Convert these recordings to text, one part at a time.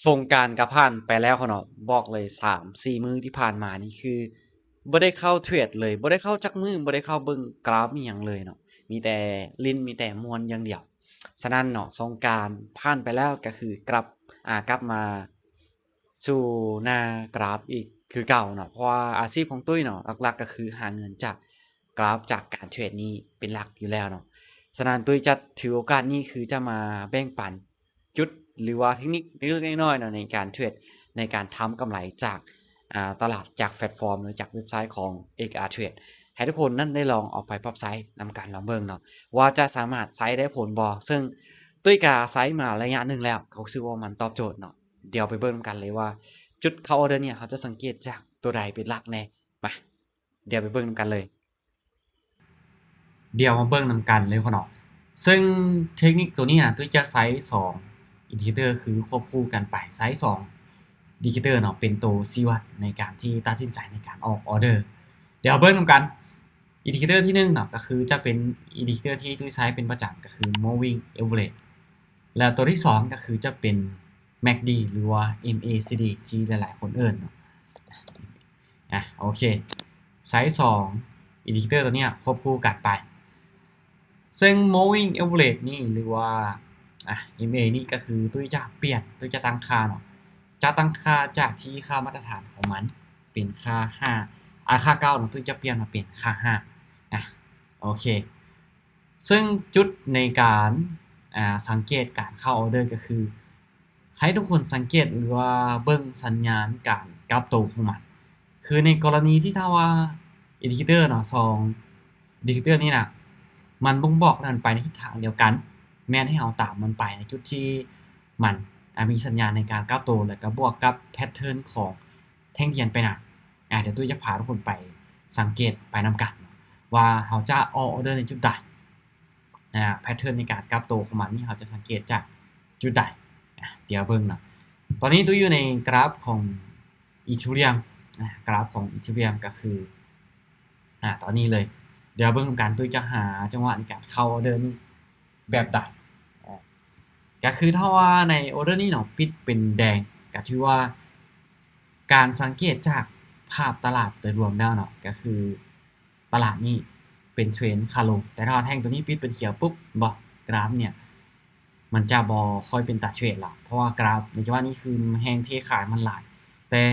ສົງການກໍຜ່ານໄປແລ້ວເນາະ, ບອກເລີຍສາມສີ່ມື້ທີ່ຜ່ານມານີ້ຄືບໍ່ໄດ້ເຂົ້າເທຣດເລີຍ, ບໍ່ໄດ້ເຂົ້າຈັກມື້, ບໍ່ໄດ້ເຂົ້າເບິ່ງກຣາຟອີ່ຫຍັງເລີຍເນາະ, ມີແຕ່ຫຼິ້ນ ມີແຕ່ມ່ວນຢ່າງດຽວ. ສະນັ້ນເນາະ ສົງການຜ່ານໄປແລ້ວກໍຄືກັບ ອາ ກັບມາ ສູ່ໜ້າກຣາຟອີກຄືເກົ່າເນາະ, ເພາະວ່າອາຊີບຂອງຕຸ້ຍເນາະ ຫຼັກໆກໍຄືຫາເງິນຈາກກຣາຟ ຈາກການເທຣດນີ້ເປັນຫຼັກຢູ່ແລ້ວເນາະ. ສະນັ້ນຕຸ້ຍຈະຖືໂອກາດນີ້ຄືຈະມາແບ່ງປັນຈຸດ ຫຼືວ່າເທັກນິກເລັກໆນ້ອຍໆເນາະ ໃນການເທຣດ ໃນການທຳກຳໄລຈາກ ອາ ຕະຫຼາດ ຈາກແພລດຟອມ ຫຼືຈາກເວັບໄຊຂອງ ເອເຄອາ ເທຣດ ໃຫ້ທຸກຄົນນັ້ນໄດ້ລອງເອົາໄປປັບໃຊ້ນຳກັນລອງເບິ່ງເນາະ ວ່າຈະສາມາດໃຊ້ໄດ້ຜົນບໍ່. ເຊິ່ງຕຸ້ຍກະໃຊ້ມາໄລຍະໜຶ່ງແລ້ວ ກໍຮູ້ສຶກວ່າມັນຕອບໂຈດເນາະ. ດຽວໄປເບິ່ງນຳກັນເລີຍວ່າ ຈຸດເຂົ້າອອເດີນີ້ ເຮົາຈະສັງເກດຈາກຕົວໃດເປັນຫຼັກແດ່. ມາ ດຽວໄປເບິ່ງນຳກັນເລີຍ. ດຽວມາເບິ່ງນຳກັນເລີຍເນາະ. ເຊິ່ງເທັກນິກຕົວນີ້ນະ ຕຸ້ຍຈະໃຊ້ສອງອິນດິເຄເຕີ ຄືຄວບຄູ່ກັນໄປ, ໃຊ້ສອງອິນດິເຄເຕີເນາະ ເປັນໂຕຊີ້ວັດໃນການທີ່ຕັດສິນໃຈໃນການອອກອອເດີ. ດຽວເບິ່ງນຳກັນ. ອິນດິເຄເຕີທີໜຶ່ງເນາະ ກໍຄືຈະເປັນອິນດິເຄເຕີທີ່ຕຸ້ຍໃຊ້ເປັນປະຈຳ ກໍຄື Moving Average ແລ້ວຕົວທີສອງກໍຄືຈະເປັນ MACD ຫຼືວ່າ MACD ທີ່ຫຼາຍໆຄົນເອີ້ນເນາະ. ອາ ໂອເຄ ໃຊ້ສອງອິນດິເຄເຕີຕົວເນີ້ຍຄວບຄູ່ກັນໄປ. ເຊິ່ງ Moving Average ນີ້ ຫຼືວ່າ ອາ MA ນີ້ກໍຄືຕຸ້ຍຈະປ່ຽນ ຕຸ້ຍຈະຕັ້ງຄ່າເນາະ, ຈະຕັ້ງຄ່າຈາກທີ່ຄ່າມາດຕະຖານຂອງມັນເປັນຄ່າຫ້າ ອາ ຄ່າເກົ້າເນາະ, ຕຸ້ຍຈະປ່ຽນມາເປັນຄ່າຫ້າ. ອາ ໂອເຄ ເຊິ່ງຈຸດໃນການ ອາ ສັງເກດການເຂົ້າອອເດີກໍຄື ໃຫ້ທຸກຄົນສັງເກດ ຫຼືວ່າເບິ່ງສັນຍານການກັບໂຕຂອງມັນ. ຄືໃນກໍລະນີທີ່ຖ້າວ່າອິນດິເຄເຕີເນາະ ສອງອິນດິເຄເຕີນີ້ນະ ມັນບົ່ງບອກໃຫ້ມັນໄປໃນທິດທາງດຽວກັນ, ແມ່ນໃຫ້ເຮົາຕາມມັນໄປໃນຈຸດທີ່ມັນ ອາ ມີສັນຍານໃນການກັບໂຕ ແລ້ວກໍບວກກັບແພັດເທີນຂອງແທ່ງທຽນໄປນຳ. ອາ ດຽວຕຸ້ຍຈະພາທຸກຄົນໄປສັງເກດໄປນຳກັນ ວ່າເຮົາຈະອອກອອເດີໃນຈຸດໃດ. ອາ ແພັດເທີນໃນການກັບໂຕຂອງມັນນີ້ ເຮົາຈະສັງເກດຈາກຈຸດໃດ? ອາ ດຽວເບິ່ງເນາະ. ຕອນນີ້ຕຸ້ຍຢູ່ໃນກຣາຟຂອງອີເທີຣຽມ ອາ ກຣາຟຂອງອີເທີຣຽມກໍຄື ອາ ຕອນນີ້ເລີຍ. ດຽວເບິ່ງນຳກັນ ຕຸ້ຍຈະຫາຈັງຫວະໃນການເຂົ້າອອເດີນີ້ແບບໃດ. ອາ ກໍຄືຖ້າວ່າໃນອອເດີນີ້ເນາະ ປິດເປັນແດງ ກໍຖືວ່າ ການສັງເກດຈາກພາບຕະຫຼາດໂດຍລວມແລ້ວເນາະ ກໍຄືຕະຫຼາດນີ້ເປັນເທຣນຂາລົງ, ແຕ່ຖ້າວ່າແທ່ງຕົວນີ້ປິດເປັນຂຽວປຸບ ບໍ່ ກຣາຟເນີ້ຍມັນຈະບໍ່ຄ່ອຍເປັນຕາເທຣດລະ, ເພາະວ່າກຣາຟໃນຈັງຫວະນີ້ຄືແຮງເທຂາຍມັນຫຼາຍ, ແຕ່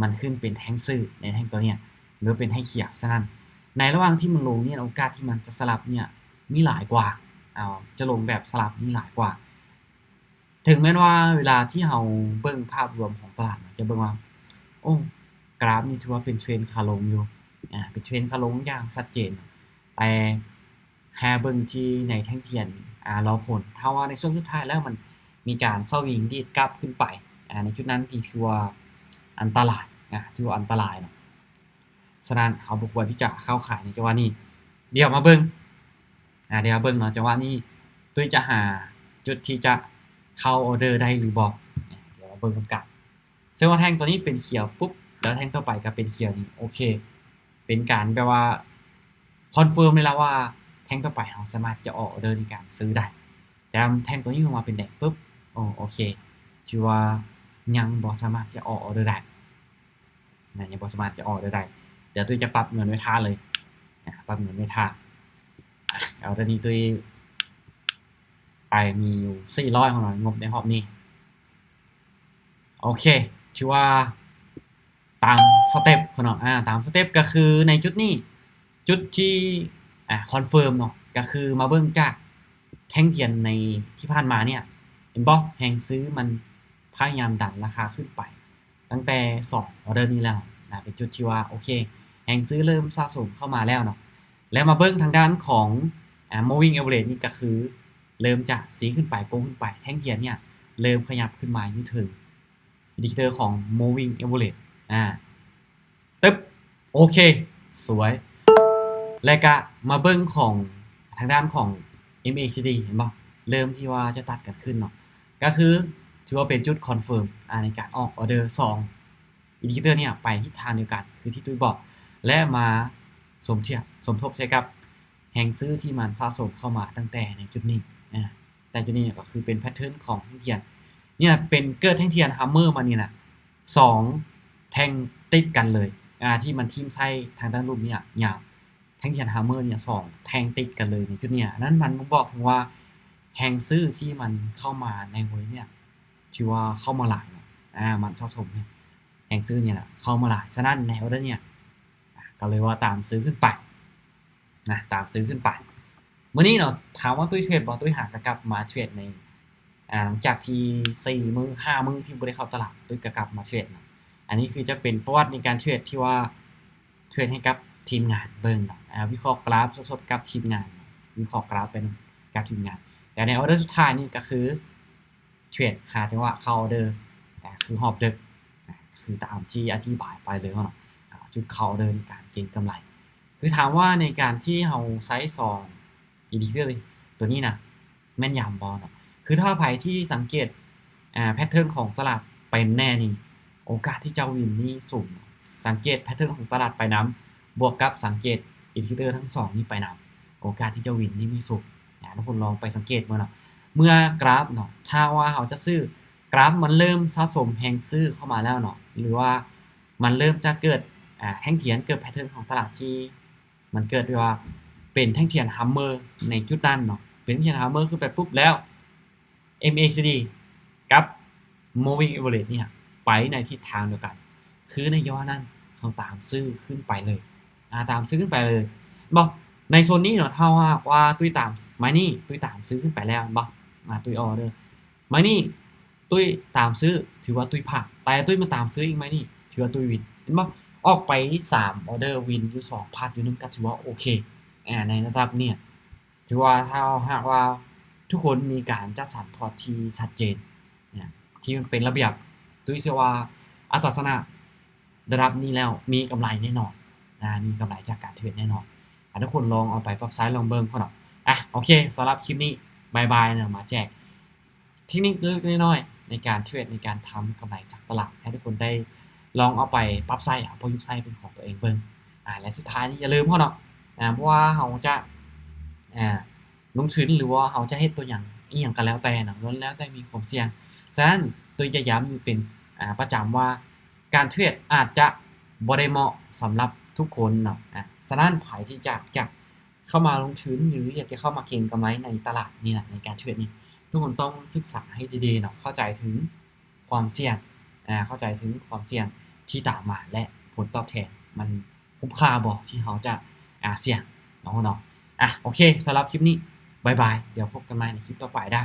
ມັນຂຶ້ນເປັນແທ່ງຊື້ໃນແທ່ງຕົວເນີ້ຍ ຫຼືເປັນແທ່ງຂຽວ. ສະນັ້ນໃນລະຫວ່າງທີ່ມັນລົງນີ້ ໂອກາດທີ່ມັນຈະສະຫຼັບເນີ້ຍມີຫຼາຍກວ່າ, ເອົາ ຈະລົງແບບສະຫຼັບນີ້ຫຼາຍກວ່າ. ເຖິງແມ່ນວ່າເວລາທີ່ເຮົາເບິ່ງພາບລວມຂອງຕະຫຼາດ ຈະເບິ່ງວ່າ ໂອ້ ກຣາຟນີ້ຖືວ່າເປັນເທຣນຂາລົງຢູ່, ອາ ເປັນເທຣນຂາລົງຢ່າງຊັດເຈນ, ແຕ່ໃຫ້ເບິ່ງທີ່ໃນແທ່ງທຽນ ອາ ລໍຜົນ, ຖ້າວ່າໃນຊ່ວງສຸດທ້າຍແລ້ວມັນມີການສະວິງດີດກັບຂຶ້ນໄປ ອາ ໃນຈຸດນັ້ນທີ່ຖືວ່າອັນຕະລາຍ, ອາ ຖືວ່າອັນຕະລາຍເນາະ. ສະນັ້ນເຮົາບໍ່ຄວນທີ່ຈະເຂົ້າຂາຍໃນຈັງຫວະນີ້. ດຽວມາເບິ່ງ ອາ ດຽວມາເບິ່ງເນາະ, ຈັງຫວະນີ້ຕຸ້ຍຈະຫາຈຸດທີ່ຈະເຂົ້າອອເດີໄດ້ຫຼືບໍ່? ດຽວມາເບິ່ງນຳກັນ. ເຊິ່ງວ່າແທ່ງຕົວນີ້ເປັນຂຽວປຸບ ແລ້ວແທ່ງຕໍ່ໄປກໍເປັນຂຽວນີ້ ໂອເຄ ເປັນການແບບວ່າຄອນເຟີມເລີຍລະວ່າແທ່ງຕໍ່ໄປເຮົາສາມາດທີ່ຈະອອກອອເດີໃນການຊື້ໄດ້. ແຕ່ແທ່ງຕົວນີ້ລົງມາເປັນແດງປຶບ ໂອ ໂອເຄ ຖືວ່າຍັງບໍ່ສາມາດທີ່ຈະອອກອອເດີໄດ້. ນະ ຍັງບໍ່ສາມາດຈະອອກໄດ້. ດຽວຕຸ້ຍຈະປັບເງິນໄວ້ຖ້າເລີຍ. ນະ ປັບເງິນໄວ້ຖ້າ. ອາ ເອົາ ຕອນນີ້ຕຸ້ຍໄປມີຢູ່ສີ່ຮ້ອຍຂອງເຮົາ ງົບໃນຮອບນີ້. ໂອເຄ ຖືວ່າຕາມສະເຕັບເນາະ. ອາ ຕາມສະເຕັບກໍຄືໃນຈຸດນີ້ ຈຸດທີ່ ອາ ຄອນເຟີມເນາະ ກໍຄືມາເບິ່ງຈາກແທ່ງທຽນໃນທີ່ຜ່ານມາເນີ້ຍ ເຫັນບໍ່? ແຮງຊື້ມັນພະຍາຍາມດັນລາຄາຂຶ້ນໄປ ຕັ້ງແຕ່ສອງອອເດີນີ້ແລ້ວນະ, ເປັນຈຸດທີ່ວ່າ ໂອເຄ ແຮງຊື້ເລີ່ມສະສົມເຂົ້າມາແລ້ວເນາະ. ແລ້ວມາເບິ່ງທາງດ້ານຂອງ ອາ moving average ນີ້ກໍຄືເລີ່ມຈະຊີ້ຂຶ້ນໄປ ໂກງຂຶ້ນໄປ, ແທ່ງທຽນເນີ້ຍເລີ່ມຂະຫຍັບຂຶ້ນມາຢູ່ເທິງ indicator ຂອງ moving average ອາ ຕຶບ ໂອເຄ ສວຍ. ແລະກະມາເບິ່ງຂອງທາງດ້ານຂອງ MACD ເຫັນບໍ່? ເລີ່ມທີ່ວ່າຈະຕັດກັນຂຶ້ນເນາະ, ກໍຄືຖືວ່າເປັນຈຸດຄອນເຟີມ ອາ ໃນການອອກອອເດີ ສອງ indicator ເນີ້ຍໄປທິດທາງດຽວກັນ ຄືທີ່ຕຸ້ຍບອກ ແລະມາສົມທຽບ ສົມທົບໃສ່ກັບແຮງຊື້ທີ່ມັນສະສົມເຂົ້າມາຕັ້ງແຕ່ໃນຈຸດນີ້ ອາ ແຕ່ຈຸດນີ້ກໍຄືເປັນ pattern ຂອງແທ່ງທຽນ ນີ້ນະ ເປັນເກີດແທ່ງທຽນຮາມເມີມານີ້ນະ ສອງແທ່ງຕິດກັນເລີຍ ອ່າ ທີ່ມັນຖິ້ມໃສ່ທາງດ້ານລຸ່ມນີ້ນະ ຍາວ ແທ່ງທຽນຮາມເມີນີ້ສອງແທ່ງຕິດກັນເລີຍໃນຈຸດນີ້. ອັນນັ້ນມັນບົ່ງບອກເຖິງວ່າແຮງຊື້ທີ່ມັນເຂົ້າມາໃນເວຍນີ້ ຖືວ່າເຂົ້າມາຫຼາຍເນາະ ອ່າ ມັນສະສົມແຮງຊື້ນີ້ແຫຼະເຂົ້າມາຫຼາຍ. ສະນັ້ນໃນອອເດີນີ້ ອ່າ ກໍເລີຍວ່າຕາມຊື້ຂຶ້ນໄປນະ ຕາມຊື້ຂຶ້ນໄປ. ມື້ນີ້ເນາະ ຖາມວ່າຕຸ້ຍເທຣດບໍ່? ຕຸ້ຍຫາກະກັບມາເທຣດໃນ ອ່າ ຫຼັງຈາກທີ່ສີ່ມື້ຫ້າມື້ທີ່ບໍ່ໄດ້ເຂົ້າຕະຫຼາດ ຕຸ້ຍກະກັບມາເທຣດເນາະ. ອັນນີ້ຄືຈະເປັນປະຫວັດໃນການເທຣດທີ່ວ່າເທຣດໃຫ້ກັບທີມງານເບິ່ງເນາະ ອ່າ ວິເຄາະກຣາຟສົດໆກັບທີມງານເນາະ ວິເຄາະກຣາຟໄປນຳກັບທີມງານ. ແລະໃນອອເດີສຸດທ້າຍນີ້ກໍຄືເທຣດຫາຈັງຫວະເຂົ້າອອເດີ ອ່າ ຄືຮອບເດິກ ອ່າ ຄືຕາມທີ່ອະທິບາຍໄປເລີຍເນາະ ອ່າ ຈຸດເຂົ້າອອເດີໃນການເກັງກຳໄລ. ຄືຖາມວ່າໃນການທີ່ເຮົາໃຊ້ສອງອິນດິເຄເຕີໂຕນີ້ນະ ແມ່ນຍຳບໍ່ເນາະ? ຄືຖ້າໃຜທີ່ສັງເກດ ອ່າ ແພັດເທີນຂອງຕະຫຼາດໄປແນ່ນີ້ ໂອກາດທີ່ຈະວິນນີ້ສູງ. ສັງເກດແພັດເທີນຂອງຕະຫຼາດໄປນຳ ບວກກັບສັງເກດອິນດິເຄເຕີທັງສອງນີ້ໄປນຳ ໂອກາດທີ່ຈະວິນນີ້ມີສູງ. ອ່າ ທຸກຄົນລອງໄປສັງເກດເບິ່ງເນາະ ເມື່ອກຣາຟເນາະ ຖ້າວ່າເຮົາຈະຊື້ ກຣາຟມັນເລີ່ມສະສົມແຮງຊື້ເຂົ້າມາແລ້ວເນາະ ຫຼືວ່າມັນເລີ່ມຈະເກີດ ອ່າ ແທ່ງທຽນ ເກີດແພັດເທີນຂອງຕະຫຼາດທີ່ ມັນເກີດທີ່ວ່າເປັນແທ່ງທຽນຮາມເມີໃນຈຸດນັ້ນເນາະ ເປັນແທ່ງທຽນຮາມເມີຂຶ້ນໄປປຸບແລ້ວ ເອັມເອຊີດີ ກັບ Moving Average ນີ້ໄປໃນທິດທາງດຽວກັນ ຄືໃນຈັງຫວະນັ້ນເຮົາຕາມຊື້ຂຶ້ນໄປເລີຍ ອ່າ ຕາມຊື້ຂຶ້ນໄປເລີຍ ບໍ່ ໃນໂຊນນີ້ເນາະ ຖ້າຫາກວ່າຕຸ້ຍຕາມໄມ້ນີ້ ຕຸ້ຍຕາມຊື້ຂຶ້ນໄປແລ້ວແມ່ນບໍ່? ອ່າ ຕຸ້ຍອອເດີ ໄມ້ນີ້ ຕຸ້ຍຕາມຊື້ ຖືວ່າຕຸ້ຍພາດ ແຕ່ຕຸ້ຍມາຕາມຊື້ອີກໄມ້ນີ້ ຖືວ່າຕຸ້ຍວິນ ເຫັນບໍ່? ອອກໄປສາມອອເດີ ວິນຢູ່ສອງ ພາດຢູ່ໜຶ່ງ ກໍຖືວ່າໂອເຄ ອ່າ ໃນລະດັບນີ້ ຖືວ່າຖ້າຫາກວ່າທຸກຄົນມີການຈັດສັນພອດທີ່ຊັດເຈນ ທີ່ມັນເປັນລະບຽບ ຕຸ້ຍເຊື່ອວ່າອັດຕາຊະນະລະດັບນີ້ແລ້ວມີກຳໄລແນ່ນອນ ອ່າ ມີກຳໄລຈາກການເທຣດແນ່ນອນ. ອ່າ ທຸກຄົນລອງເອົາໄປປັບໃຊ້ລອງເບິ່ງເນາະ. ອ່າ ໂອເຄ ສຳລັບຄລິບນີ້ ບາຍບາຍເນາະ ມາແຈກ ເທັກນິກເລັກໆນ້ອຍໆໃນການເທຣດ ໃນການທຳກຳໄລຈາກຕະຫຼາດ ໃຫ້ທຸກຄົນໄດ້ລອງເອົາໄປປັບໃຊ້ ເອົາໄປປະຍຸກໃຊ້ເປັນຂອງຕົວເອງເບິ່ງ. ອ່າ ແລະ ສຸດທ້າຍນີ້ຢ່າລືມເນາະ ອ່າ ບໍ່ວ່າເຮົາຈະ ອ່າ ລົງທຶນ ຫຼືວ່າເຮົາຈະເຮັດຕົວຫຍັງ ອີ່ຫຍັງກໍແລ້ວແຕ່ເນາະ ລ້ວນແລ້ວແຕ່ມີຄວາມສ່ຽງ. ສະນັ້ນ ໂດຍຈະຢ້ຳຢູ່ເປັນ ອ່າ ປະຈຳວ່າ ການເທຣດອາດຈະບໍ່ໄດ້ເໝາະສຳລັບທຸກຄົນເນາະ. ອ່າ ສະນັ້ນ ໃຜທີ່ຢາກ ຢາກ ເຂົ້າມາລົງທຶນ ຫຼື ຢາກຈະເຂົ້າມາເກັງກຳໄລໃນຕະຫຼາດນີ້ນະ ໃນການເທຣດນີ້ ທຸກຄົນຕ້ອງສຶກສາໃຫ້ດີໆເນາະ ເຂົ້າໃຈເຖິງຄວາມສ່ຽງ ອ່າ ເຂົ້າໃຈເຖິງຄວາມສ່ຽງທີ່ຕາມມາ ແລະ ຜົນຕອບແທນມັນຄຸ້ມຄ່າບໍ່ທີ່ເຮົາຈະ ອ່າ ສ່ຽງເນາະ ເນາະ. ອ່ະ ໂອເຄ ສຳລັບຄລິບນີ້ ບາຍບາຍ ດຽວພົບກັນໃໝ່ໃນຄລິບຕໍ່ໄປເດີ້.